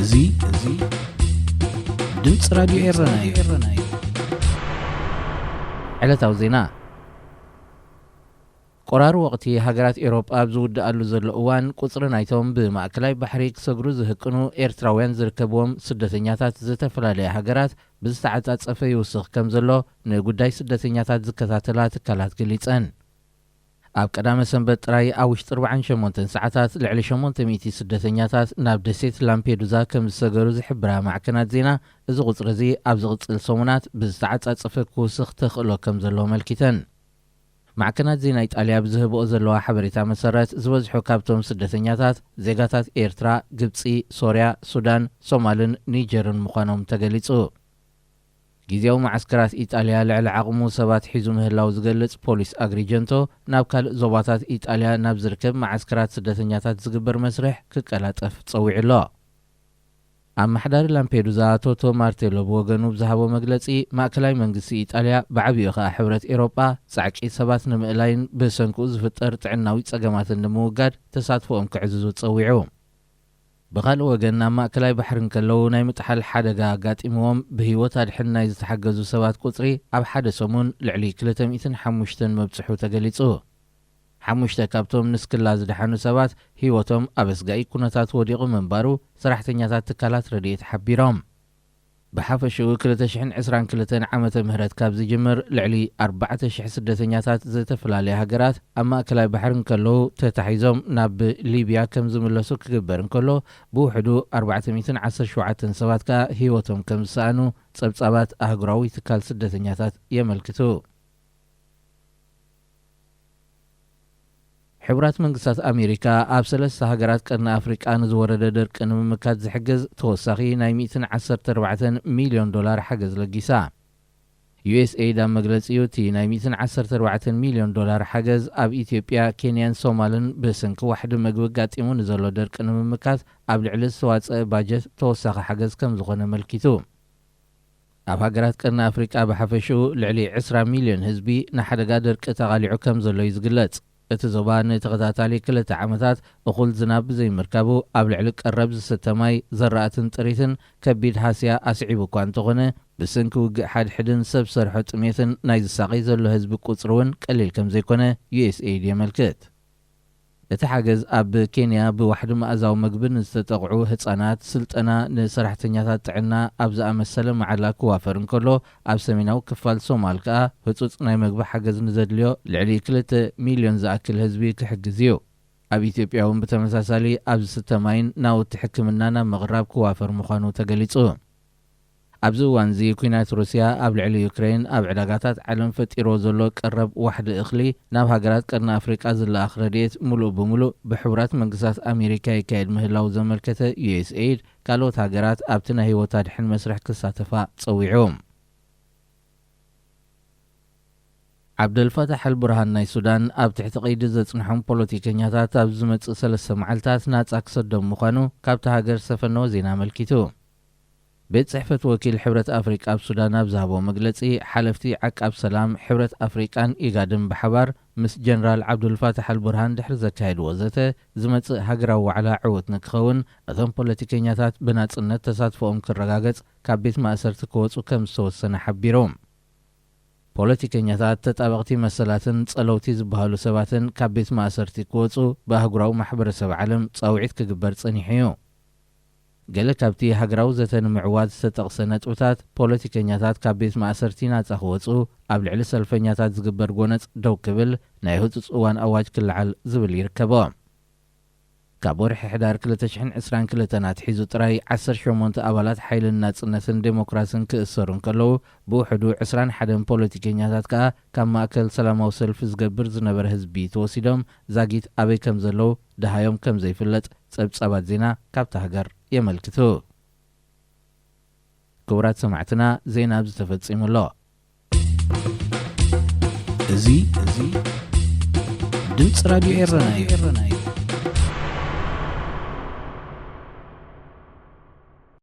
እዚ እዚ ድምፂ ራዲዮ ኤረና እዩ። ዕለታዊ ዜና። ቆራሪ ወቕቲ ሃገራት ኤውሮጳ ኣብ ዝውድኣሉ ዘሎ እዋን፣ ቁጽሪ ናይቶም ብማእከላይ ባሕሪ ክሰግሩ ዝህቅኑ ኤርትራውያን ዝርከብዎም ስደተኛታት ዝተፈላለያ ሃገራት ብዝተዓጻጸፈ ይውስኽ ከም ዘሎ ንጉዳይ ስደተኛታት ዝከታተላ ትካላት ገሊጸን። ኣብ ቀዳመ ሰንበት ጥራይ ኣብ ውሽጢ ኣርባዓን ሸሞንተን ሰዓታት ልዕሊ ሸሞንተ ሚእቲ ስደተኛታት ናብ ደሴት ላምፔዱዛ ከም ዝሰገሩ ዝሕብራ ማዕከናት ዜና፣ እዚ ቁጽሪ እዚ ኣብ ዝቕጽል ሰሙናት ብዝተዓጻጸፈ ክውስኽ ተኽእሎ ከም ዘሎ ኣመልኪተን። ማዕከናት ዜና ኢጣልያ ብዝህብኦ ዘለዋ ሓበሬታ መሰረት፣ ዝበዝሑ ካብቶም ስደተኛታት ዜጋታት ኤርትራ፣ ግብጺ፣ ሶርያ፣ ሱዳን፣ ሶማልን ኒጀርን ምዃኖም ተገሊጹ። ግዜያዊ መዓስከራት ኢጣልያ ልዕሊ ዓቕሙ ሰባት ሒዙ ምህላው ዝገልጽ ፖሊስ ኣግሪጀንቶ፣ ናብ ካልእ ዞባታት ኢጣልያ ናብ ዝርከብ መዓስከራት ስደተኛታት ዝግበር መስርሕ ክቀላጠፍ ጸዊዑ ኣሎ። ኣመሓዳሪ ላምፔዱዛ ቶቶ ማርቴሎ ብወገኑ ብዝሃቦ መግለጺ፣ ማእከላይ መንግስቲ ኢጣልያ፣ ብዓቢኡ ከኣ ሕብረት ኤውሮጳ፣ ጻዕቂ ሰባት ንምእላይን ብሰንክኡ ዝፍጠር ጥዕናዊ ጸገማትን ንምውጋድ ተሳትፎኦም ከዕዝዙ ጸዊዑ። ብኻልእ ወገን፣ ኣብ ማእከላይ ባሕሪ እንከለዉ ናይ ምጥሓል ሓደጋ ኣጋጢምዎም ብህይወት ኣድሕን ናይ ዝተሓገዙ ሰባት ቁጽሪ ኣብ ሓደ ሰሙን ልዕሊ ክልተ ሚእትን ሓሙሽተን መብጽሑ ተገሊጹ። ሓሙሽተ ካብቶም ንስክላ ዝደሓኑ ሰባት ህይወቶም ኣብ ኣስጋኢ ኩነታት ወዲቑ ምንባሩ ሰራሕተኛታት ትካላት ረድኤት ሓቢሮም። ብሓፈሽኡ ክልተ ሽሕን ዕስራን ክልተን ዓመተ ምህረት ካብ ዝጅምር፣ ልዕሊ ኣርባዕተ ሽሕ ስደተኛታት ዝተፈላለያ ሃገራት ኣብ ማእከላይ ባሕሪ እንከለዉ ተታሒዞም ናብ ሊብያ ከም ዝምለሱ ክግበር እንከሎ፣ ብውሕዱ ኣርባዕተ ሚእትን ዓሰርተ ሸውዓተን ሰባት ከኣ ህይወቶም ከም ዝሰኣኑ ጸብጻባት ኣህጉራዊ ትካል ስደተኛታት የመልክቱ። ሕቡራት መንግስታት ኣሜሪካ ኣብ ሰለስተ ሃገራት ቀርኒ ኣፍሪቃ ንዝወረደ ደርቂ ንምምካት ዝሕግዝ ተወሳኺ ናይ ሚእትን ዓሰርተ ኣርባዕተን ሚልዮን ዶላር ሓገዝ ለጊሳ። ዩ ኤስ ኤይድ ኣብ መግለጺኡ፣ እቲ ናይ ሚእትን ዓሰርተ ኣርባዕተን ሚልዮን ዶላር ሓገዝ ኣብ ኢትዮጵያ፣ ኬንያን ሶማልን ብሰንኪ ዋሕዲ መግቢ ኣጋጢሙ ንዘሎ ደርቂ ንምምካት ኣብ ልዕሊ ዝተዋጸአ ባጀት ተወሳኺ ሓገዝ ከም ዝኾነ ኣመልኪቱ። ኣብ ሃገራት ቀርኒ ኣፍሪቃ ብሓፈሽኡ ልዕሊ ዕስራ ሚልዮን ህዝቢ ንሓደጋ ደርቂ ተቓሊዑ ከም ዘሎ እዩ ዝግለጽ። እቲ ዞባ ንተኸታታሊ ክልተ ዓመታት እኹል ዝናብ ብዘይምርካቡ፣ ኣብ ልዕሊ ቀረብ ዝስተ ማይ፣ ዘራእትን ጥሪትን ከቢድ ሃስያ ኣስዒቡ እኳ እንተኾነ፣ ብሰንኪ ውግእ ሓድሕድን ሰብ ሰርሖ ጥሜትን ናይ ዝሳቐይ ዘሎ ህዝቢ ቁጽሪ እውን ቀሊል ከም ዘይኮነ ዩ ኤስ ኤይድ የመልክት። እቲ ሓገዝ ኣብ ኬንያ ብዋሕዲ መኣዛዊ መግቢ ንዝተጠቕዑ ህጻናት፣ ስልጠና ንሰራሕተኛታት ጥዕና ኣብ ዝኣመሰለ መዓላ ክዋፈር እንከሎ፣ ኣብ ሰሜናዊ ክፋል ሶማል ከኣ ህጹጽ ናይ መግቢ ሓገዝ ንዘድልዮ ልዕሊ ክልተ ሚልዮን ዝኣክል ህዝቢ ክሕግዝ እዩ። ኣብ ኢትዮጵያ እውን ብተመሳሳሊ ኣብ ዝስተ ማይን ናውቲ ሕክምናን ኣብ ምቕራብ ክዋፈር ምዃኑ ተገሊጹ። ኣብዚ እዋን እዚ፣ ኲናት ሩስያ ኣብ ልዕሊ ዩክሬን ኣብ ዕዳጋታት ዓለም ፈጢርዎ ዘሎ ቀረብ ዋሕዲ እኽሊ፣ ናብ ሃገራት ቀርኒ ኣፍሪቃ ዝለኣኽ ረድኤት ምሉእ ብምሉእ ብሕቡራት መንግስታት ኣሜሪካ ይካየድ ምህላው ዘመልከተ ዩ ኤስ ኤይድ፣ ካልኦት ሃገራት ኣብቲ ናይ ህይወት ኣድሕን መስርሕ ክሳተፋ ጸዊዑ። ዓብደልፋታሕ ኣልቡርሃን ናይ ሱዳን፣ ኣብ ትሕቲ ቀይዲ ዘጽንሖም ፖለቲከኛታት ኣብ ዝመጽእ ሰለስተ መዓልታት ናጻ ክሰዶም ምዃኑ ካብቲ ሃገር ዝተፈነወ ዜና ኣመልኪቱ። ቤት ጽሕፈት ወኪል ሕብረት ኣፍሪቃ ኣብ ሱዳን ኣብ ዝሃቦ መግለጺ፣ ሓለፍቲ ዓቃብ ሰላም ሕብረት ኣፍሪቃን ኢጋድን ብሓባር ምስ ጀነራል ዓብዱልፋታሕ ኣልቡርሃን ድሕሪ ዘካየድዎ ዘተ፣ ዝመጽእ ሃገራዊ ዋዕላ ዕዉት ንክኸውን፣ እቶም ፖለቲከኛታት ብናጽነት ተሳትፎኦም ክረጋገጽ ካብ ቤት ማእሰርቲ ክወጹ ከም ዝተወሰነ ሓቢሮም። ፖለቲከኛታት፣ ተጣበቕቲ መሰላትን ጸለውቲ ዝበሃሉ ሰባትን ካብ ቤት ማእሰርቲ ክወጹ ብኣህጉራዊ ማሕበረሰብ ዓለም ጻውዒት ክግበር ጸኒሑ እዩ። ገለ ካብቲ ሃገራዊ ዘተ ንምዕዋት ዝተጠቕሰ ነጥብታት፣ ፖለቲከኛታት ካብ ቤት ማእሰርቲ ናጻ ክወጹ፣ ኣብ ልዕሊ ሰልፈኛታት ዝግበር ጎነጽ ደው ክብል፣ ናይ ህጹጽ እዋን ኣዋጅ ክለዓል ዝብል ይርከቦ። ካብ ወርሒ ሕዳር ክልተ ሽሕን ዕስራን ክልተን ኣትሒዙ ጥራይ ዓሰርተ ሸሞንተ ኣባላት ሓይልን ናጽነትን ዴሞክራስን ክእሰሩ እንከለዉ፣ ብውሕዱ ዕስራን ሓደን ፖለቲከኛታት ከኣ ካብ ማእከል ሰላማዊ ሰልፊ ዝገብር ዝነበረ ህዝቢ ተወሲዶም ዛጊት ኣበይ ከም ዘለዉ ደሃዮም ከም ዘይፍለጥ ጸብጻባት ዜና ካብታ ሃገር የመልክቱ። ክቡራት ሰማዕትና፣ ዜና ኣብዚ ተፈጺሙ ኣሎ። እዚ፣ እዚ ድምፂ ራዲዮ ኤረና እዩ።